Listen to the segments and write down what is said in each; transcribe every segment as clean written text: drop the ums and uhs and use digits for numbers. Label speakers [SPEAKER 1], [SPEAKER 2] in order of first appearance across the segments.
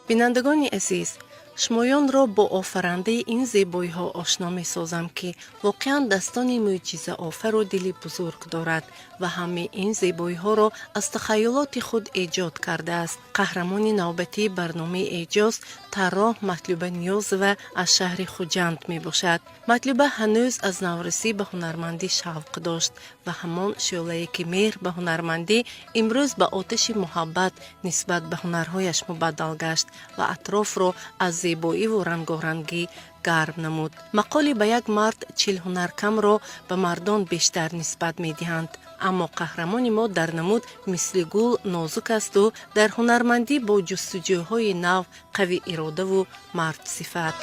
[SPEAKER 1] Бинандагони азиз, шумоёнро бо офарандаи ин зебоиҳо ошно месозам, ки воқеан дастони мӯъҷизаофару дили бузург дорад ва ҳамаи ин зебоиҳоро аз тахайюлоти худ эҷод кардааст. Қаҳрамони навбатии барномаи Эъҷоз тарроҳ Матлуба Ниёзова аз шаҳри Хуҷанд мебошад. Матлуба ҳанӯз аз наврасӣ ба ҳунармандӣ шавқ дошт ва ҳамон шӯълае, ки меҳр ба ҳунармандӣ, имрӯз ба оташи муҳаббат нисбат ба ҳунарҳояш мубаддал гашт ва атрофро аз зебоиву рангорангӣ гарм намуд. Мақоли «ба як мард 40 ҳунар камро» ба мардон бештар нисбат медиҳанд, аммо қаҳрамони мо дар намуд мисли гул нозук асту дар ҳунармандӣ бо ҷустуҷӯҳои нав, қавӣ иродаву мардсифат.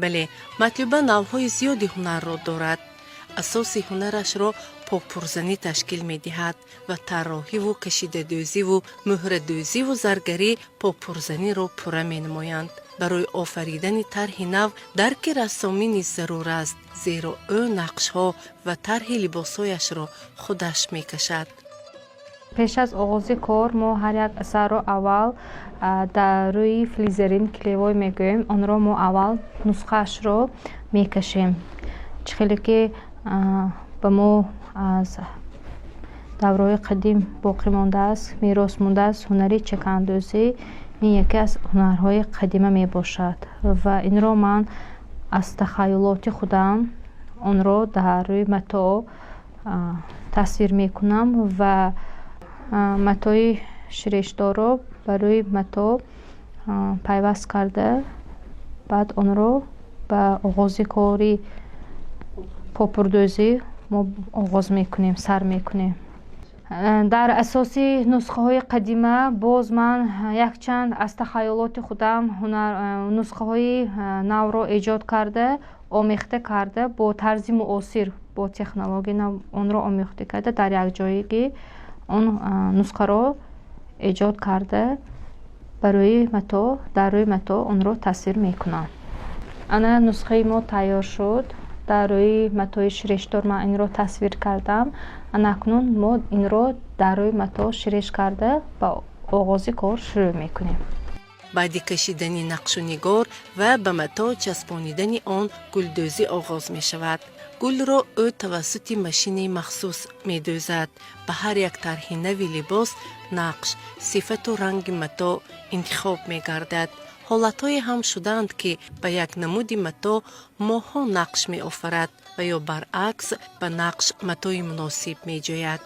[SPEAKER 1] Бале, Матлуба навъҳои зиёди ҳунарро дорад. Асоси ҳунарашро попурзанӣ ташкил медиҳад ва тарроҳиву кашидадӯзиву муҳрадӯзиву заргарӣ попурзаниро пурра менамоянд. Барои офаридани тарҳи нав дарки рассомӣ низ зарур аст, зеро ӯ нақшҳо ва тарҳи либосҳояшро худаш мекашад.
[SPEAKER 2] Пеш аз оғози кор мо ҳар як асарро аввал дар рӯи флизелин, клеевой мегӯем, онро мо аввал нусхаашро мекашем. Чӣ хеле ки ба мо аз давраҳои қадим боқӣ мондааст, мерос мондааст, ҳунари чакандӯзӣ ин яке аз ҳунарҳои қадима мебошад ва инро ман аз тахайюлоти худам онро дар рӯи матоъ тасвир мекунам ва матои ширешдорро ба рӯи матоъ пайваст карда, баъд онро ба оғози кори попурдӯзӣ мо оғоз мекунем, сар мекунем. Дар асоси нусхаҳои қадима боз ман якчанд аз тахайюлоти худам нусхаҳои навро эҷод карда, омехта карда, бо тарзи муосир, бо технологияи нав онро омехта карда, дар якҷоягӣ он нусхаро эҷод карда, барои матоъ, дар рӯи матоъ онро тасвир мекунам. Ана нусхаи мо тайёр шуд. Дар рӯи матои ширешдор ман инро тасвир кардам. Ана акнун мо инро дар рӯи матоъ ширеш карда, ба оғози кор шурӯъ мекунем.
[SPEAKER 1] Баъди кашидани нақшу нигор ва ба матоъ часпонидани он гулдӯзӣ оғоз мешавад. Гулро ӯ тавассути машинаи махсус медӯзад. Ба ҳар як тарҳи нави либос нақш, сифату ранги матоъ интихоб мегардад. Ҳолатҳое ҳам шудаанд, ки ба як намуди матоъ моҳҳо нақш меофарад ва ё баръакс, ба нақш матои муносиб меҷӯяд.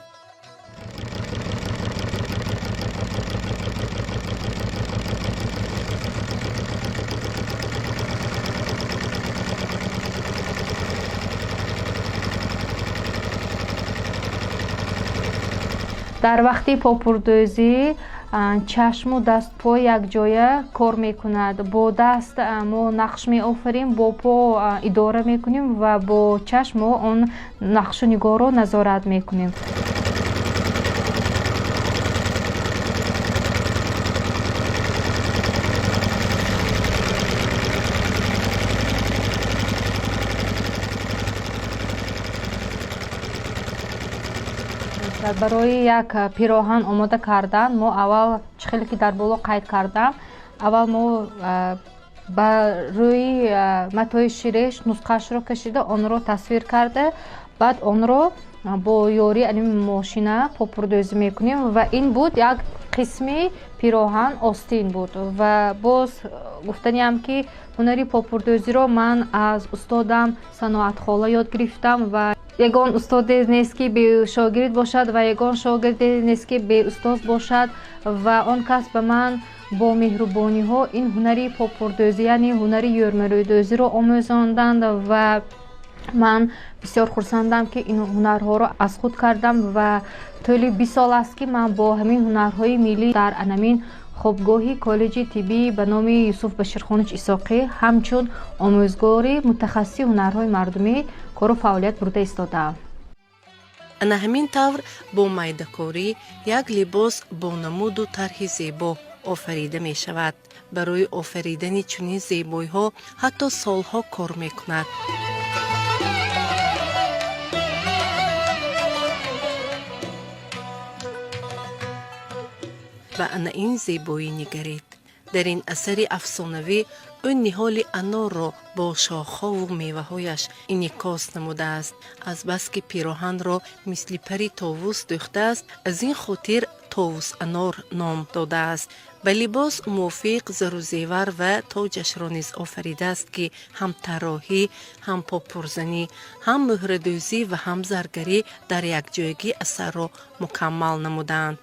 [SPEAKER 2] Дар вақти попурдӯзӣ чашму даст, по якҷоя кор мекунад. Бо даст мо нақш меофарем, бо по идора мекунем ва бо чашм мо он нақшу нигорро назорат мекунем. Барои як пироҳан омода кардан мо аввал, чӣ хеле ки дар боло қайд кардам, аввал мо ба рӯи матои ширеш нусхаашро кашида, онро тасвир карда, баъд онро бо ёрии ани мошина попурдӯзӣ мекунем. Ва ин буд як қисми пироҳан, остин буд. Ва боз гуфтаниам, ки ҳунари попурдӯзиро ман аз устодам Саноатхола ёд гирифтам ва Ягон устоде нест, ки бешогирд бошад, ва ягон шогирде нест, ки беустоз бошад. Ва он кас ба ман бо меҳрубониҳо ин ҳунари попурдӯзӣ, яъне ҳунари ёрмарӯйдӯзиро омӯзонданд. Ва ман бисёр хурсандам, ки ин ҳунарҳоро аз худ кардам. Ва тӯли 20 сол аст, ки ман бо ҳамин ҳунарҳои миллӣ дар анамин хобгоҳи коллеҷи тиббӣ ба номи Юсуф Баширхонович Исоқӣ ҳамчун омӯзгори мутахассиси ҳунарҳои мардумӣ кору фаъолият бурда истодаам.
[SPEAKER 1] Ана ҳамин тавр бо майдакорӣ як либос бо намуду тарҳи зебо офарида мешавад. Барои офаридани чунин зебоиҳо ҳатто солҳо кор мекунад. Ба ана ин зебоӣ нигаред. Дар ин асари афсонавӣ ӯ ниҳоли анорро бо шохҳову меваҳояш инъикос намудааст. Азбаски пироҳанро мисли пари товус дӯхтааст, аз ин хотир товус анор ном додааст. Ба либос мувофиқ зару зевар ва тоҷашро низ офаридааст, ки ҳам тарроҳӣ, ҳам попурзанӣ, ҳам муҳрадӯзӣ ва ҳам заргарӣ дар якҷоягӣ асарро мукаммал намудаанд.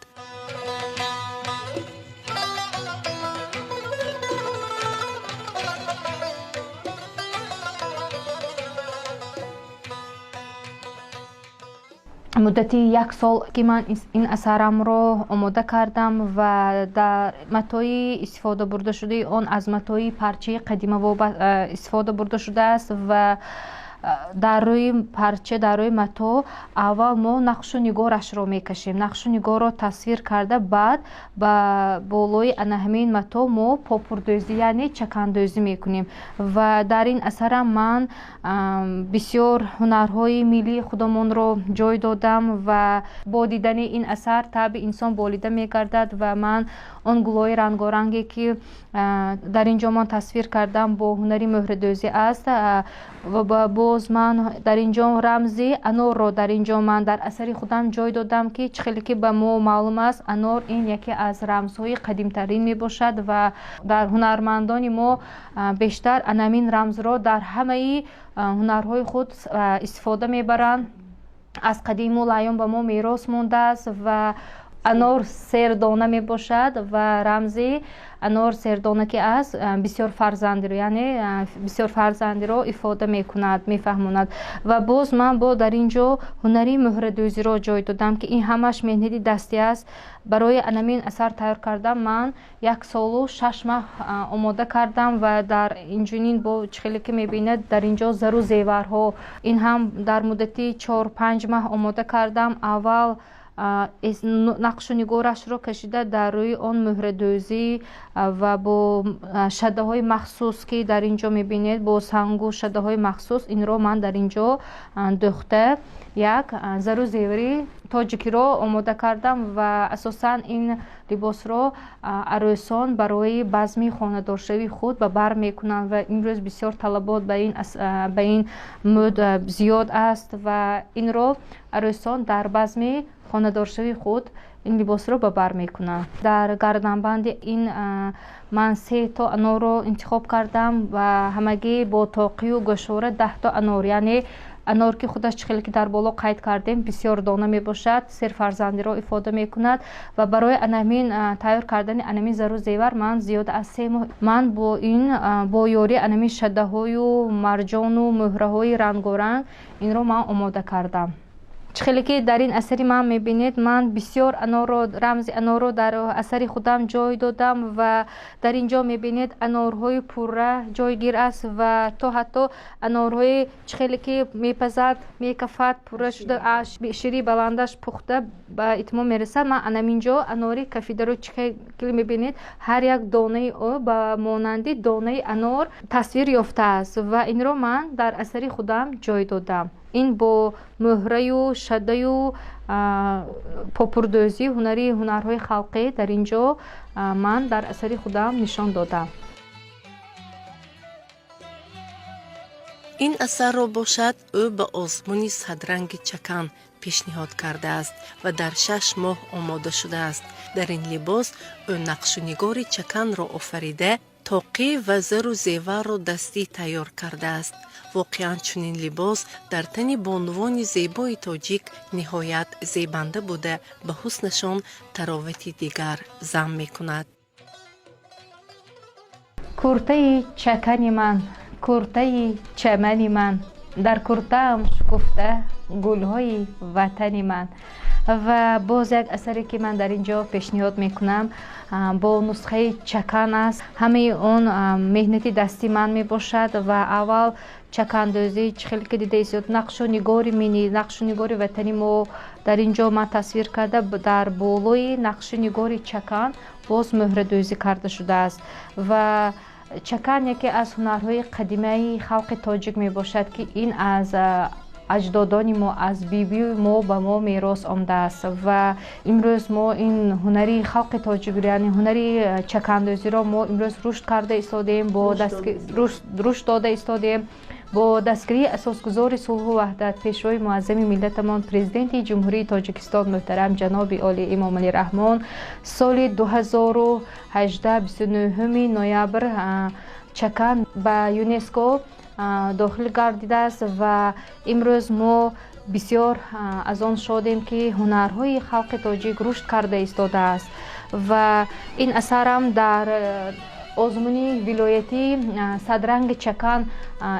[SPEAKER 2] Муддати як сол, ки ман ин асарамро омода кардам. Ва дар матои истифода бурдашудаи он аз матои парчаи қадима истифода бурда шудааст. Ва дар рӯи парча, дар рӯи мато аввал мо нақшу нигорашро мекашем, нақшу нигорро тасвир карда, баъд ба болои ана ҳамин мато мо попурдӯзӣ, яъне чакандӯзӣ мекунем. Ва дар ин асарам ман бисёр ҳунарҳои миллии худамонро ҷой додам. Ва бо дидани ин асар таъби инсон болида мегардад. Ва ман он гулҳои рангоранге, ки дар ин ҷо ман тасвир кардам, бо ҳунари муҳрадӯзӣ аст. Ва боз ман дар ин ҷо рамзи анорро дар ин ҷо ман дар асари худам ҷой додам, ки чӣ хеле ки ба мо маълум аст, анор ин яке аз рамзҳои қадимтарин мебошад. Ва дар ҳунармандони мо бештар анамин рамзро дар ҳамаи ҳунарҳои худ истифода мебаранд, аз қадиму лайём ба мо мерос мондааст. Ва анор сердона мебошад ва рамзи анор сердона ки аст, бисёр фарзандиро, яъне бисёр фарзандиро ифода мекунад, мефаҳмонад. Ва боз ман бо дар ин ҷо ҳунари муҳрадӯзиро ҷой додам, ки ин ҳамаш меҳнати дастӣ аст. Барои анамин асар тайёр кардам ман як солу 6 моҳ омода кардам. Ва дар инчунин бо чӣ хеле ки мебинед, дар ин ҷо зару зеварҳо, ин ҳам дар муддати 4-5 маҳ омода кардам. Аввал нақшу нигорашро кашида, дар рӯи он муҳрадӯзӣ ва бо шадаҳои махсус, ки дар ин ҷо мебинед, бо сангу шадаҳои махсус инро ман дар ин ҷо дӯхта, як зару зевари тоҷикиро омода кардам. Ва асосан ин либосро арӯсон барои базми хонадоршавии худ ба бар мекунанд. Ва имрӯз бисёр талабот ба ин мӯд зиёд аст ва инро арӯсон дар базми хонадоршавии худ ин либосро ба бар мекунанд. Дар гарданбанди ин ман се то анорро интихоб кардам ва ҳамагӣ бо тоқию гӯшвора 10 то анор, яъне анор, ки худаш, чӣ хеле ки дар боло қайд кардем, бисёр дона мебошад, серфарзандиро ифода мекунад. Ва барои анамин тайёр кардани анамин зару зевар ман зиёда аз 3 моҳ ман бо ин, бо ёрии анамин шадаҳою марҷону муҳраҳои рангоранг инро ман омода кардам. Чӣ хеле ки дар ин асари ман мебинед, ман бисёр анорро, рамзи анорро дар асари худам ҷой додам. Ва дар ин ҷо мебинед, анорҳои пурра ҷойгир аст ва то ҳатто анорҳои чӣ хеле ки мепазад, мекафад, пурра шуда, шири баландаш пухта ба итмом мерасад. Ман анамин ҷо анори кафидаро, чӣ хеле мебинед, ҳар як донаи ӯ ба монанди донаи анор тасвир ёфтааст ва инро ман дар асари худам ҷой додам. Ин бо муҳраю шадаю попурдӯзӣ, ҳунари ҳунарҳои халқӣ дар ин ҷо ман дар асари худам нишон додам.
[SPEAKER 1] Ин асарро бошад, ӯ ба озмуни садранги чакан пешниҳод кардааст ва дар 6 моҳ омода шудааст. Дар ин либос ӯ нақшу нигори чаканро офарида. Тоқӣ ва зару зеварро дастӣ тайёр кардааст. Воқеан, чунин либос дар тани бонувони зебои тоҷик ниҳоят зебанда буда, ба ҳуснашон таровати дигар зам мекунад.
[SPEAKER 2] Куртаи чакани ман, куртаи чамани ман, дар куртаам шукуфта гулҳои ватани ман. Ва боз як асаре, ки ман дар ин ҷо пешниҳод мекунам, бо нусхаи чакан аст. Ҳамаи он меҳнати дасти ман мебошад. Ва аввал чакандӯзӣ, чӣ хеле ки дида истод, нақшу нигори мини, нақшу нигори ватани мо дар ин ҷо ман тасвир карда, дар болои нақшу нигори чакан боз мӯҳрадӯзӣ карда шудааст. Ва чакан яке аз ҳунарҳои қадимаи халқи тоҷик мебошад, ки ин аз аҷдодони мо, аз бибии мо ба мо мерос омадааст. Ва имрӯз мо ин ҳунари халқи тоҷикро, яъне ҳунари чакандӯзиро мо имрӯз рушд карда истодем, бо рушд дода истодем бо дастгирии асосгузори сулҳу ваҳдат, Пешвои муаззами миллатамон, Президенти Ҷумҳурии Тоҷикистон муҳтарам ҷаноби олӣ Эмомалӣ Раҳмон. Соли 2018, 29 ноябр чакан ба ЮНЕСКО дохил гардидааст. Ва имрӯз мо бисёр аз он шодем, ки ҳунарҳои халқи тоҷик рушд карда истодааст. Ва ин асарам дар озмуни вилоятии «Садранги чакан»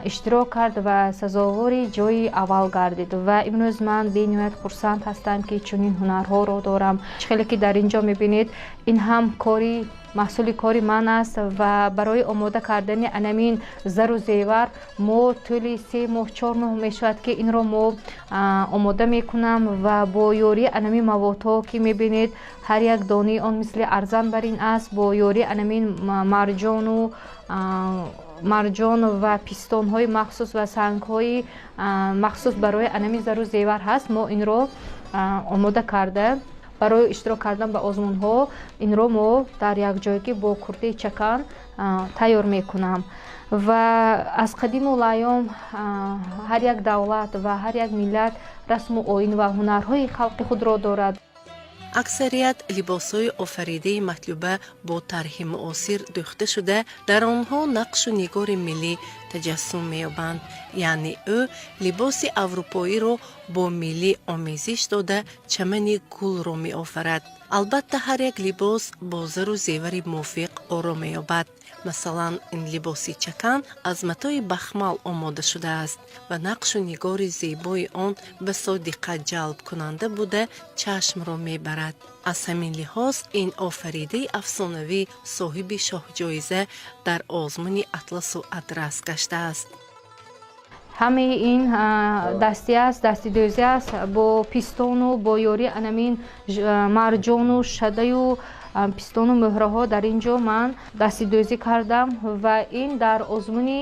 [SPEAKER 2] иштирок кард ва сазовори ҷои аввал гардид. Ва имрӯз ман бениҳоят хурсанд ҳастам, ки чунин ҳунарҳоро дорам. Чӣ хеле ки дар ин ҷо мебинед, ин ҳам кори маҳсули кори ман аст. Ва барои омода кардани анамин зару зевар мо тӯли 3 моҳ, 4 моҳ мешавад, ки инро мо омода мекунам. Ва бо ёрии анамин маводҳо, ки мебинед, ҳар як донаи он мисли арзан бар ин аст, бо ёрии анамин марҷон ва пистонҳои махсус ва сангҳои махсус барои анамин зару зевар ҳаст, мо инро омода карда, барои иштирок кардан ба озмунҳо инро мо дар якҷоягӣ бо куртаи чакан тайёр мекунам. Ва аз қадиму лайём ҳар як давлат ва ҳар як миллат расму оин ва ҳунарҳои халқи худро дорад.
[SPEAKER 1] Аксарият либосҳои офаридаи Матлуба бо тарҳи муосир дӯхта шуда, дар онҳо нақшу нигори миллӣ таҷассум меёбанд. Яъне ӯ либоси аврупоиро бо миллӣ омезиш дода, чамани гулро меофарад. Албатта, ҳар як либос бо зару зевари мувофиқ оро меёбад. Масалан, ин либоси чакан аз матои бахмал омода шудааст ва нақшу нигори зебои он басо диққатҷалбкунанда буда, чашмро мебарад. Аз ҳамин лиҳоз ин офаридаи афсонавӣ соҳиби шоҳҷоиза дар озмуни «Атласу адрас» гаштааст.
[SPEAKER 2] Ҳамаи ин дастӣ аст, дастидӯзӣ аст, бо пистону бо ёрии анамин марҷону шадаю пистону мӯҳраҳо дар ин ҷо ман дастидӯзӣ кардам. Ва ин дар озмуни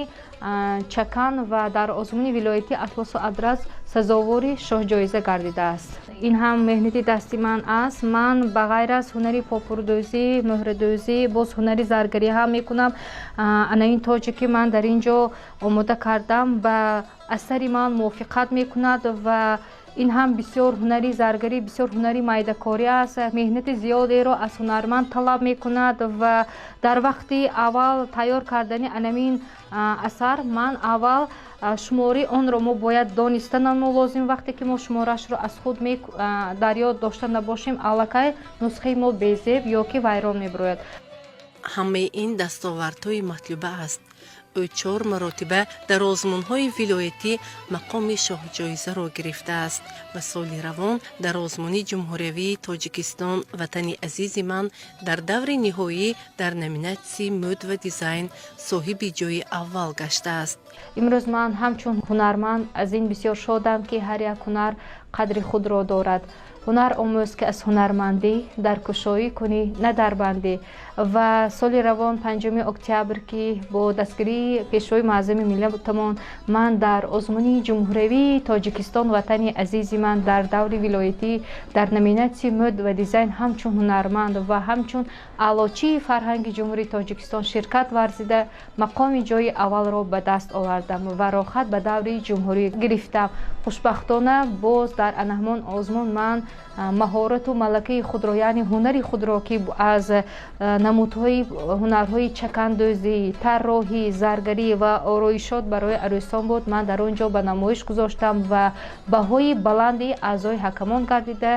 [SPEAKER 2] чакан ва дар озмуни вилоятии «Атласу адрас» сазовори шоҳҷоиза гардидааст. Ин ҳам меҳнати дасти ман аст. Ман ба ғайр аз ҳунари попурдӯзӣ, мӯҳрадӯзӣ, боз ҳунари заргарӣ ҳам мекунам. Ана ин тоҷе, ки ман дар ин ҷо омода кардам, ба асари ман мувофиқат мекунад. Ва ин ҳам бисёр ҳунари заргарӣ, бисёр ҳунари майдакорӣ аст, меҳнати зиёдеро аз ҳунарманд талаб мекунад. Ва дар вақти аввал тайёр кардани анамин асар ман аввал шумораи онро мо бояд донистанамо лозим. Вақте ки мо шумораашро аз худ дар ёд дошта набошем, аллакай нусхаи мо безеб ё ки вайрон мебирояд.
[SPEAKER 1] Ҳамаи ин дастовардҳои Матлуба аст. Ӯ чор маротиба дар озмунҳои вилоятӣ мақоми шоҳҷоизаро гирифтааст ва соли равон дар озмуни ҷумҳуриявии «Тоҷикистон ватани азизи ман» дар даври ниҳоӣ дар номинатсияи мӯд ва дизайн соҳиби ҷои аввал гаштааст.
[SPEAKER 2] Имрӯз ман ҳамчун ҳунарманд аз ин бисёр шодам, ки ҳар як ҳунар қадри худро дорад. Ҳунар омӯз, ки аз ҳунармандӣ дар кушоӣ кунӣ, на дар бандӣ. Ва соли равон, 5 октябр, ки бо дастгирии Пешвои муаззами миллатамон ман дар озмуни ҷумҳуриявии «Тоҷикистон ватани азизи ман» дар даври вилоятӣ дар номинатсияи мӯд ва дизайн ҳамчун ҳунарманд ва ҳамчун аълочии фарҳанги Ҷумҳурии Тоҷикистон ширкат варзида, мақоми ҷои аввалро ба даст овардам ва роҳхат ба даври ҷумҳурӣ гирифтам. Хушбахтона, боз дар ана ҳамон озмун ман Маҳорату малакаи худро, яъне ҳунари худро, ки аз намудҳои ҳунарҳои чакандӯзӣ, тарроҳӣ, заргарӣ ва ороишот барои арӯсон буд, ман дар он ҷо ба намоиш гузоштам ва баҳои баланди аъзои ҳакамон гардида,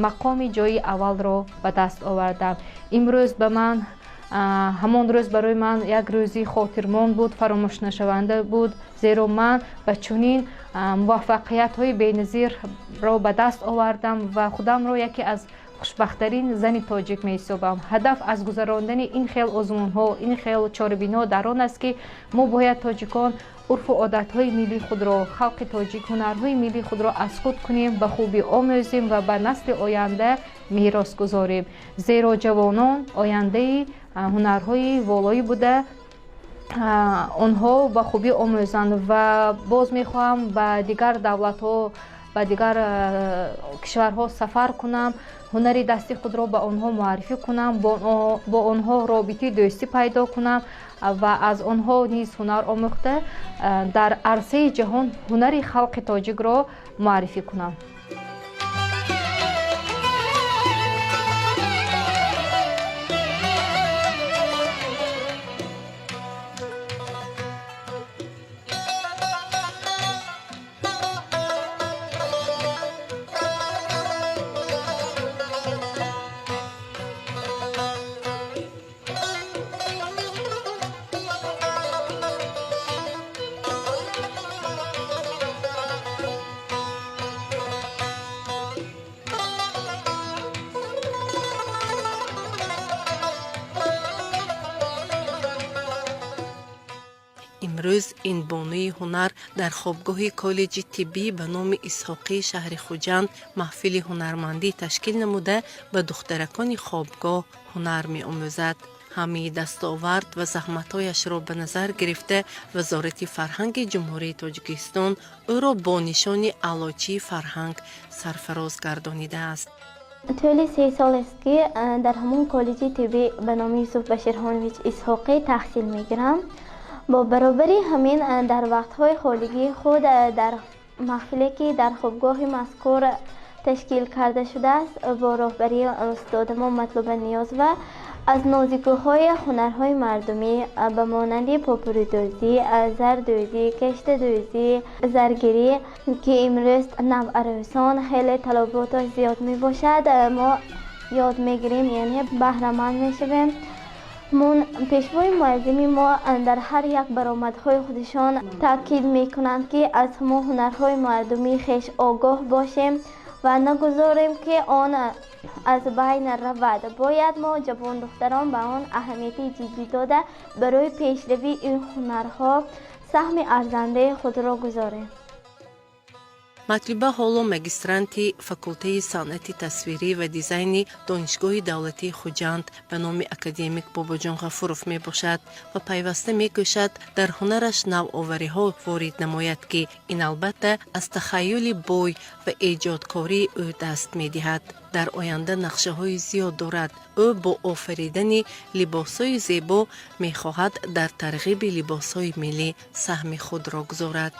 [SPEAKER 2] мақоми ҷои аввалро ба даст овардам. Имрӯз ба ман, ҳамон рӯз барои ман як рӯзи хотирмон буд, фаромӯшнашаванда буд, зеро ман ба чунин муваффақиятҳои беназирро ба даст овардам ва худамро яке аз хушбахттарин зани тоҷик меҳисобам. Ҳадаф аз гузарондани ин хел озмунҳо, ин хел чорабиниҳо дар он аст, ки мо бояд, тоҷикон, урфу одатҳои миллии худро, халқи тоҷик, ҳунарҳои миллии худро аз худ кунем, ба хубӣ омӯзем ва ба насли оянда мерос гузорем, зеро ҷавонон ояндаи ҳунарҳои волоӣ буда, онҳо ба хубӣ омӯзанд. Ва боз мехоҳам ба дигар давлатҳо, ба дигар кишварҳо сафар кунам, ҳунари дасти худро ба онҳо муаррифӣ кунам, бо онҳо робитаи дӯстӣ пайдо кунам ва аз онҳо низ ҳунар омӯхта, дар арсаи ҷаҳон ҳунари халқи тоҷикро муаррифӣ кунам.
[SPEAKER 1] Имрӯз ин бонуи ҳунар дар хобгоҳи коллеҷи тиббӣ ба номи Исҳоқии шаҳри Хуҷанд маҳфили ҳунармандӣ ташкил намуда, ба духтаракони хобгоҳ ҳунар меомӯзад. Ҳамаи дастовард ва заҳматҳояшро ба назар гирифта, Вазорати фарҳанги Ҷумҳурии Тоҷикистон ӯро бо нишони Аълочии фарҳанг сарфароз гардонидааст.
[SPEAKER 3] Тӯли 3 сол аст, ки дар ҳамон коллеҷи тиббӣ ба номи Юсуф Баширхонович Исҳоқӣ таҳсил мегирам. Бо баробари ҳамин, дар вақтҳои холигии худ дар маҳфиле, ки дар хобгоҳи мазкур ташкил карда шудааст бо роҳбарии устодамо Матлуба Ниёзова, аз нозикиҳои ҳунарҳои мардумӣ ба монанди попуридӯзӣ, зардӯзӣ, кештадӯзӣ, заргирӣ, ки имрӯз наварӯсон хеле талаботаш зиёд мебошад, мо ёд мегирем, яъне баҳраманд мешавем. Мон пешвои муаззими мо дар ҳар як баромадҳои худашон таъкид мекунанд, ки аз ҳамон ҳунарҳои мардумии хеш огоҳ бошем ва нагузорем, ки он аз байн равад. Бояд мо, ҷавондухтарон, ба он аҳамияти ҷиддӣ дода, барои пешравии ин ҳунарҳо саҳми арзандаи худро гузорем.
[SPEAKER 1] Матлуба ҳоло магистранти факултаи санъати тасвирӣ ва дизайни Донишгоҳи давлатии Хуҷанд ба номи академик Бобоҷон Ғафуров мебошад ва пайваста мекӯшад дар ҳунараш навовариҳо ворид намояд, ки ин албатта аз тахайюли бой ва эҷодкории ӯ даст медиҳад. Дар оянда нақшаҳои зиёд дорад. Ӯ бо офаридани либосҳои зебо мехоҳад дар тарғиби либосҳои миллӣ саҳми худро гузорад.